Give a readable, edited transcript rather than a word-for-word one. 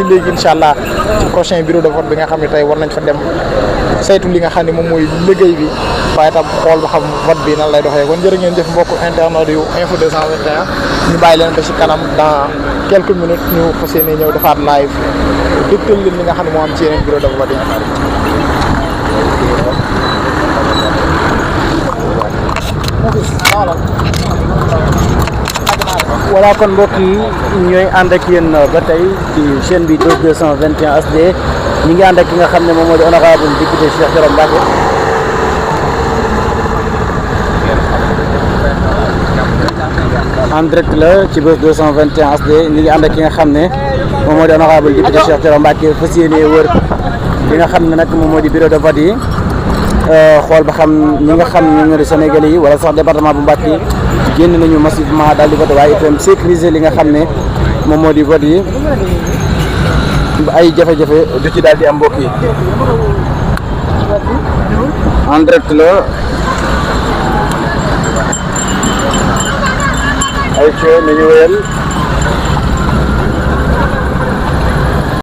léegi incha allah ci prochain bureau de vote bi nga xam ne tey war nañ fa dem saytu li nga xam ne moom mooy liggéey bi waaye tam xool ba xam vote bi nan lay doxee kon jërë ngeen jëf mbokku internet yu info 221 ñu bàyyi leen ba ci kanam dans quelques minutes ñu fas yéene ñëw defaat live dégtal leen li nga xam ne moo am ci yeneen bureau de vote yi. voilà kon mbokk yi ñooy ànd ak yéen ba tey ci chaîne bi 221 HD ñi ngi ànd ak ki nga xam ne moom moo di honorable député Cheikh Mbacké en direct la ci bés 221 HD ñi ngi ànd ak ki nga xam ne moom moo di honorable député Cheikh Mbacké fas yéene wër li nga xam ne nag moom moo di bureau de vote yi xool ba xam ñi nga xam ne ñoo di Sénégalais yi wala sax département bu Mbacké génn nañu massivement daal di vote waaye itam sécuriser li nga xam ne moom moo di vote yi ay jafe-jafe du ci daal di am mbokk yi en direct la ay nañu wéyal